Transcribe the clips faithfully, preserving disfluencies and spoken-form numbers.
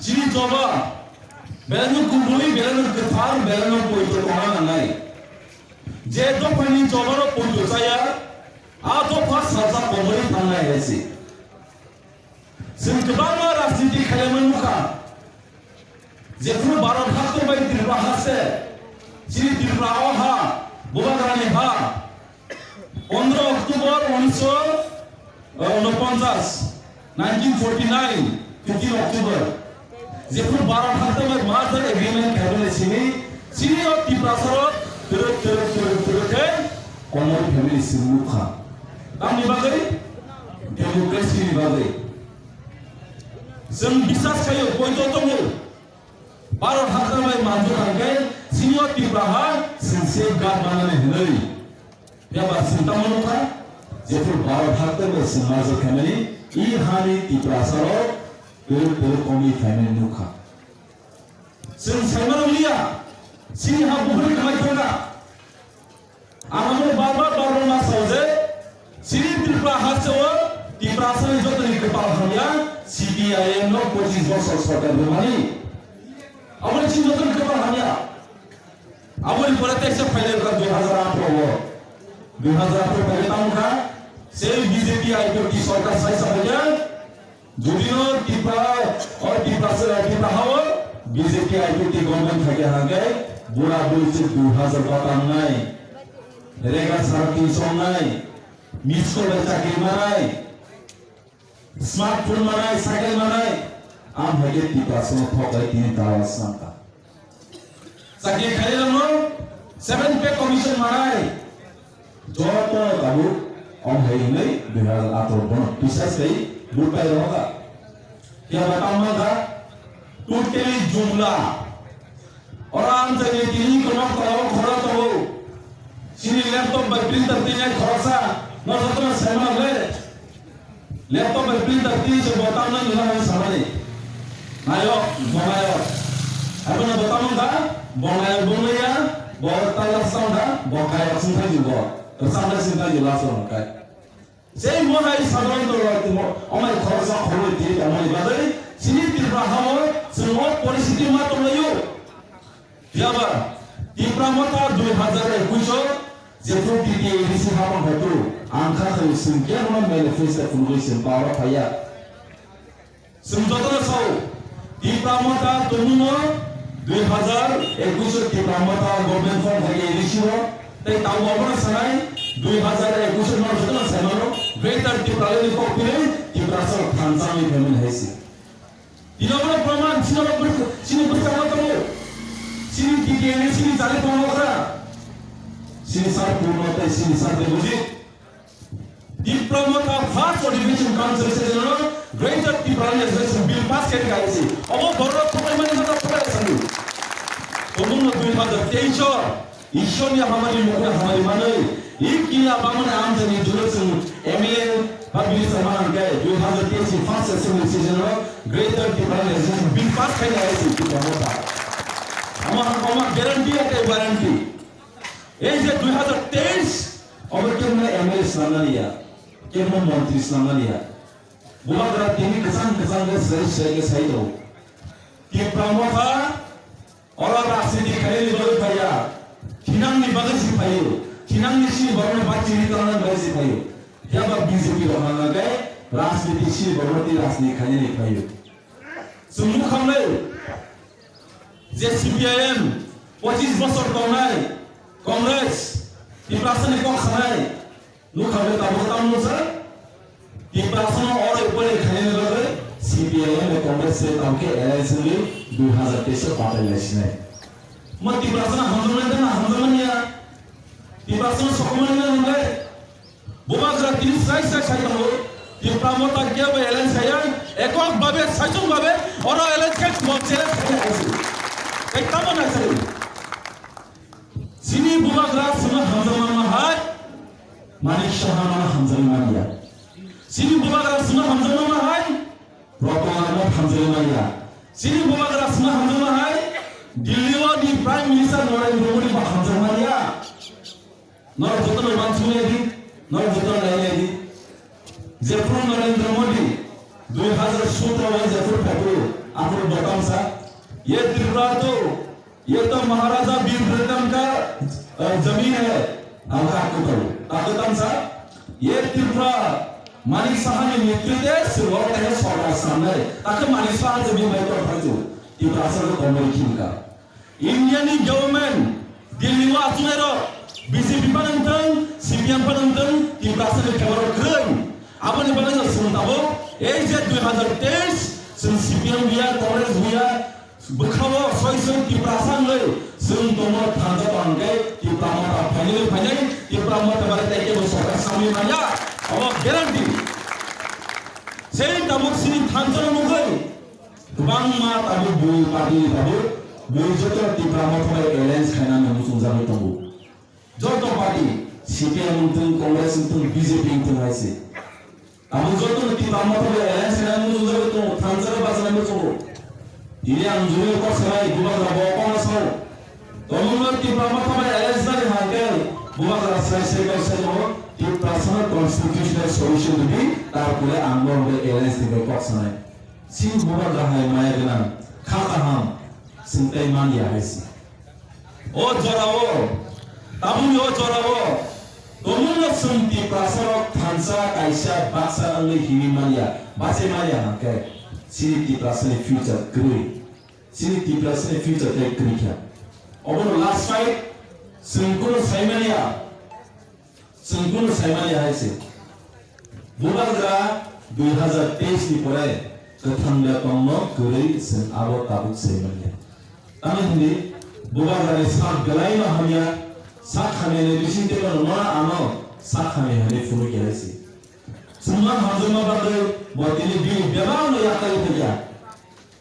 Chini choba belai no kubui, belai no kwthar, belai no poito tongna nangnai. Je dophani choba no poito chaya, a dopha salsa komori thangnai hai se. Chwng kwbangma rajniti khailaiman nukha. Jephuru Bharat haktor bai Tripura haste, chini Tripura o ha, Bubagrani ha, pondro October unisho unoponchas, nineteen forty nine, fifteen October. Jephuru Bharat haktor bai merger agreement khaibani simi, chini o Tiprasa rok twrwk, twrwk, twrwk, twrwk khe komori family simi nukha. Tamni bagwi? Democracy ni bagwi. Chwng biswas khaio, poito tongo. Bharat haktor bai manjak hwnkhe, chini o Tripura ha chwng safeguard manani hwnwi. Phiya ba chwng tamo nukha, jephuru Bharat haktor bai chwng manjak khaimani, i hani Tiprasa rok kwrwk kwrwk wngwi phaimani nukha. Chwng saimano liya, chini ha buphuri kwmai thangkha. Ang abo bar bar bar bar ma sao je, chini Tripura hasteo Tiprasani jotoni kwpal hamya, C P I M no pochis bosor sorkar rwmani. Aboni chini jotoni kwpal hamya. Aboni pore teisa phailai kha dui hazar atharo o. Dui hazar atharo phailai tamo kha, sei B J P I P F T sorkar sai sa phaikha, Judino Tipra, o Tipra se, Tipra hao, B J P I P T government thake hangke, bura buri se dui hazar bata nai, rega sara tinso nai, miss call bai chakri manai, smartphone manai, cycle manai, am hake Tipra sono thok bai tini dawa santa. Chakri khairokno seven pay commission manai. Joto tabuk om hai hinwi dui hazar atharo bono bisas khai vote pai rohokha. Phiya ba tamo kha totally jumla. Oro ang chakri tini kono kono khoro tongo. Chini laptop bai printer tinai khoroksa no jotono saimano le. Laptop bai printer twi se bo tamno nuna hai samani. Nayok, bo nayok. Abono bo tamo wngkha, bo nayok bo wngya, bo tala swngkha, bo kayok swngkha ju bo. Swngkha swngkha ju last o hwnkhai. Sei mo hai sadharon to rok timo, omai khoroksa khoroi twi tamoni bagwi, chini Tripura hamo chwng o poristhiti ma tonglaio. Phiya ba, Tipra Motha dui hazar ekush o jephru T T A A D C hapang phaiphru, ang kha khai chwng kebono manifesto phunugwi chwng power o phaiya. Chwng jotono sao, Tipra Motha tongmungno dui hazar ekush o Tipra Motha government form khai A D C o, tei tabuk abono sanai dui hazar ekush o no jotono saimano Greater Tipraland ni kok phirwi Tiprasa rok thansa wngwi phaimani hai se. Tini obono proman, chini obo bwrwk, chini bwskango tongo. Chini D P N, chini jali tongo kha. Chini sir Purno tei chini sir Debojit. Tipra Motha first Additional Council session o Greater Tipraland Association Bill pass khe kha isi. Obo borok thokmani mata thokmani sani. Tongmungno dui hazar teis o Ishwar ni hamari mukuna hamari manwi, i kila bamani amjani juro chwng M L A ba minister manang khe dui hazar teis ni first assembly session o Greater Tipraland Association bill pass khai nai se Tipra Motha. Ama, ama guarantee ya khe warranty. Ei je dui hazar teis, obo kemna M L A swnamnani ya, kemna montri swnamnani ya. Bubagra tini kwchang kwchang khe swrai swrai khe sai tongo. Tipra Motha Oro rajniti khainani bagwi phaiya, thinangni bagwi se phaio, thinangni sini borokno bachini tongna bagwi se phaio. Phiya ba B J P rok hwnka khe rajniti sini borokno tei rajniti khainani phaio. Chwng nukha mwnai je C P I M pochis bosor tongnai, Congress, Tiprasani kok sanai, Nukha le tabuk tamo sa? Tiprasano oro ipore khainani bagwi C P I M bai Congress se tamkhe alliance wngwi dui hazar teis o batai lai sinai. Mo Tiprasano hamjakmani da na hamjakmani ya? Tiprasano sokomani na hwnle? Bubagra tini sai sai sai tongo. Tipra Motha kebo alliance khaiya, ekok babe, saichung babe, oro alliance khai mo challenge khai hai se. Tei tamo na sai. Chini bubagra sima hamjakma ma hai, Manik Saha mano hamjakma manya. Chini bubagra sima hamjakma ma hai, Ratan Tata hamjakma manya. Chini bubagra sima hamjakma hai, Delhi o ni Prime Minister Narendra Modi ba hamjakma manya. Norok jotono uansuknai di, norok jotono nainai di. Jephru Narendra Modi dui hazar sotro o jephru phaiphuru, Aphuru bo tamsa, ye Tripura to, ye to Maharaja Bir Bikram ka, eh, zameen hai, ang ka kuto. Tato tamsa, ye Tripura Manik Saha ni netritwe swrwng tei sorkar sanai. Tato Manik Saha zameen bai to thangchu. Tiprasa ko komori khimka. India ni government Delhi o achuknai rok B J P phano wngthung, C P M phano wngthung, Tiprasa ni favor o kwrwi. Aboni bagwi no chwng tabuk, ei je dui hazar teis, chwng C P M buya, Congress buya, bwkhao soi soi Tiprasa wngwi chwng tongmano thansa tongkhe Tipra Motha phainai phainai, Tipra Motha bare tei kebo sorkar samwi manya, obo guarantee. Sei tabuk chini thansa nugwi kwbangma tabuk bui party ni tabuk bui joto Tipra Motha bai alliance khaina muchungjagwi tongo. Joto party, C P M wngthung, Congress wngthung, B J P wngthung hai se. Abo joto no Tipra Motha bai alliance khaina muchungjagwi tongo, thansa rok bachana muchungo. Tini ang juri kok sanai, bubagra bo kono sao. Tomungno Tipra Motha bai alliance nani hangke, bubagra sai sai kok sai tongo, Tiprasa no constitutional solution rwdi, tarpore ang norok bai alliance ni bai kok sanai. Chini bubagra hai maya gwnang, kha kaham, chwng tei man ya hai se. O jorao, tabukni o jorao, tomungno chwng Tiprasarok thansa kaisa baksa wngwi himwi manya, bachai manya hwnkhe, chini Tiprasani future kwrwi, chini Tiprasani future tei kwrwi kha. Obono last fight, chwng kunu sai manya, Chwng kunu saimani hai se. Bubagra dui hazar teis ni pore kwthang ya tongno kwrwi chwng abo tabuk saimanya. Tamni hwnwi bubagrani sak belai no hamya, sak hamya ni bising tei no ano sak hamya hwnwi phunuk ya hai se. Chwngno hamjakma bagwi bo tini bini bebak no yakarwi thangya.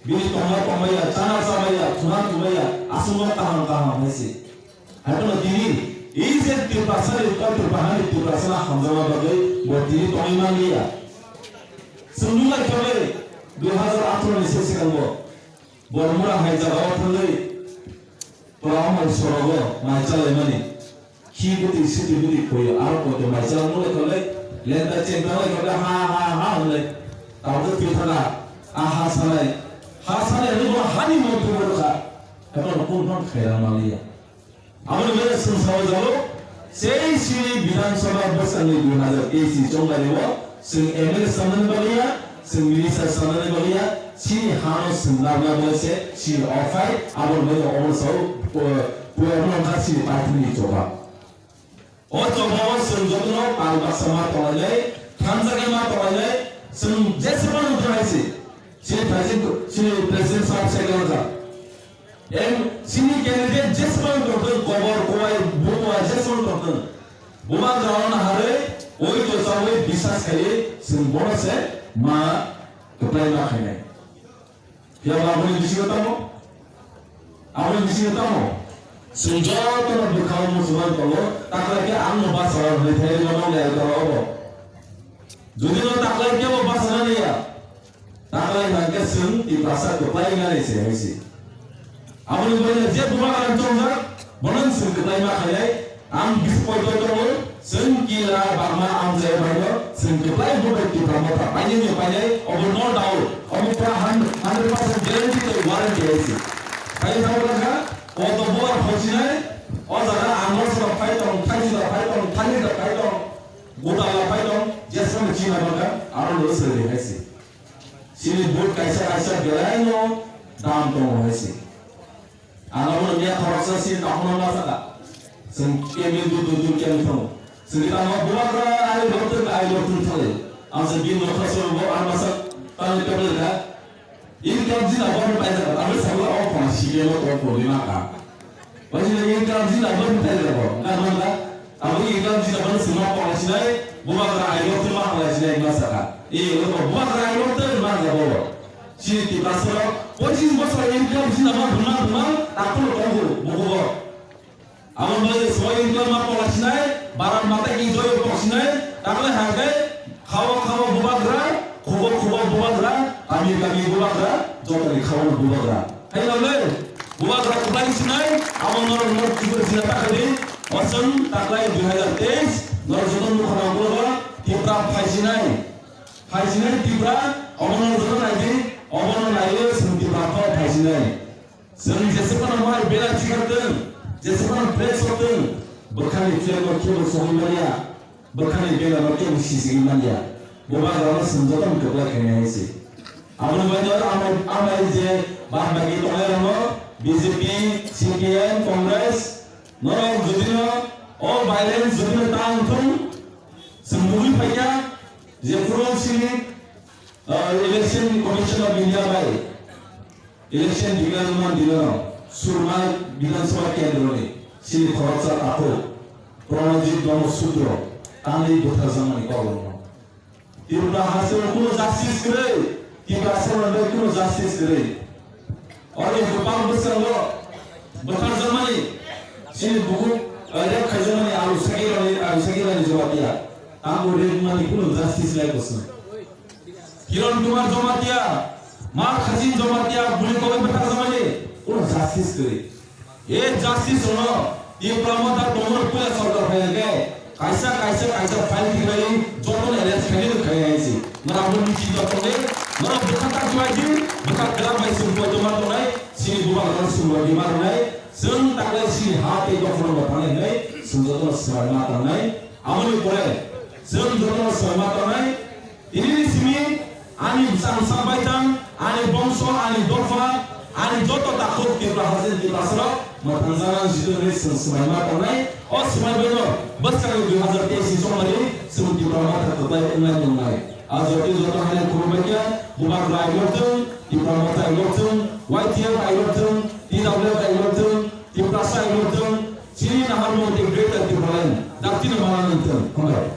Bini tongma tongmaya, chana chamaya, thuna thumaya, aswkno kaham kaham hai se. Hai phano tini, ei je Tiprasa ni, Uttor Tripura hani Tiprasa no hamjakma bagwi bo tini tongwi manliya. Chwng nung lai khe dui hazar atharo ni se swkango Bormura hai jagao thangwi Pura omo sorogo mai chalaimani. Khi bwtwi siti bwtwi khoyo, aro koito mai chala nung lai kholai, lenta cheng tang lai kholai, ha, ha, ha, hwnlai. Tabuk twi thana, a ha sanai, ha sanai, ani bo hani montri bo rwkha. Haikhe no kung thang khairang manliya. Aboni bagwi chwng sawi jago, sei sini Bidhan Sabha bwskango dui hazar teis ni chongmani o, Chwng M L A sanani bagwi ya, chwng minister sanani bagwi ya, chini hano chwng narwkna bagwi se chini ophai, aboni bagwi omo sao, o, o, omo wngkha chini party ni choba. O choba o chwng jotono pal baksa ma tonglainai, thansa khe ma tonglainai, chwng jesa phano wngthang hai se. Chini president, chini president sahab se wngkha. Em, chini candidate jesmano tongthung, kobor, kowai, buwa jesmano tongthung. Bubagra no naharwi, oi to chawi bisas khaiwi, chwng bono se ma kwplai ma khainai. Phiya ba aboni bisingo tamo? Aboni bisingo tamo? Chwng jotono bwkhao muchungma tongo, takhla khe ang no basa hwnwi thai rwmani ang toro obo. Jodi no takhla khe bo basa nani ya, Taklai hwnkhe chwng Tiprasa kwplai wngnai se hai se. Aboni bagwi je bubagra chongjak, bono chwng kwplai ma khainai. Ang bisi poito tongo, chwng kila bangma amchai baino chwng kwplai bo bai Tipra Motha painai ni painai, obo no doubt, obo pura hun-, hundred percent guarantee tei warranty hai se. Painai thangwi rwkha, o to bubar hochinai, o jaga ang no sora phai tong, thaisi da phai tong, thani da phai tong, gota la phai tong, jesmani china bangkha, aro no sori hai se. Chini vote kaisa kaisa belai no dam tongo hai se. Ang abono miya khoroksa chini takhukno ma saka. Chwng kemi dur dur dur kemi tongo. Chwng tamo bubagra ai lotwng ai lotwng thale. Ang se bin nokha soro bo ang masa tani table ka. Income jina bo paisa ka. Ang sabla o khona sikemo to problema ka. Waisina income jina bo paisa ka. Ka manda. Abo income jina bani sima pala sinai, bubagra ailo tei ma pala sinai ma saka. E, lo bubagra ailo tei ma ga bo. Chini Tiprasa rok, pochis bosor income jina ma buma buma, takhuk tongo, bugo bo. Abo bai so income ma pala sinai, baran mata enjoy tok sinai, takle hangkai, khawa khawa bubagra, khubo khubo bubagra, kami kami bubagra, jotoni khawa bubagra. Hai lale, bubagra kwplai sinai, abo norok nok chibur sina takhadi, osong taklai dui hazar teis, norok joto nukha nang bubagra, Tipra phaisinai. Phaisinai Tipra, obo norok joto naidi, obo norok naidi, song Tipra. Chwng jesepano mohai bela chikartwng, jesepano flex hotwng, bwkhani flag no kebo sogwi manya, bwkhani bela no kebo sisigi manya. Bubagrano chwng jotono kwplai khainai hai se. Aboni bagwi oro amai, amai je bad bagi tongnai rokno B J P, C P M, Congress, norok jodino o violence jodino ta wngthung, chwng nugwi phaikha je phuru chini, ah, Election Commission of India bai election declare wngmani dinano Surma Bidhan Sabha kendroni chini khoroksa takhuk Pranajit Dhamma Sudro tangwi bwtharjakmani kokrokno. Tripura hasteo kuno justice kwrwi, Tiprasa rokno kuno justice kwrwi. Oro ni kwbang bwskango bwtharjakmani chini bukhuk, eh, rape khaijakmani Alu Sakirani, Alu Sakirani Jamatia. Tamo rape wngmani kuno justice lai bwswng. Kiran Kumar Jamatia, Ma Khajin Jamatia, buli kogwi bwtharjakmani kuno justice kwrwi. E justice rokno Tipra Motha tongmani puila sorkar phai hwnkhe kaisa, kaisa, kaisa file tikhlaiwi jotono arrest khainai rw khainai hai se. Norok bo niji jotono, norok bwkha tak chubaidi, bwkha kwrak bai chwng poito ma tongnai, chini bubagrano chwng rwdi ma rwnai, chwng taklai chini ha tei dophano bo thangnai hwnwi chwng jotono swmai ma tongnai. Aboni pore chwng jotono swmai ma tongnai. Tinini simi ani bwsang sak baithang, ani bongso, ani dopha, ani joto takhuk Tripura hasteni Tiprasarok mwthangjakna jitu hwnwi chwng swmai ma tongnai. O swmai baino bwskangni dui hazar teis ni chongmani chwng Tipra Motha kwplai wngnai tongnai. A jotoni joto haino khulumbai khe, Bubagra ailokthwng, Tipra Motha ailokthwng, Y T F ailokthwng, T W F ailokthwng, Tiprasa ailokthwng, chini naharmung tei Greater Tipraland daktino mana nangthwng. Hambai.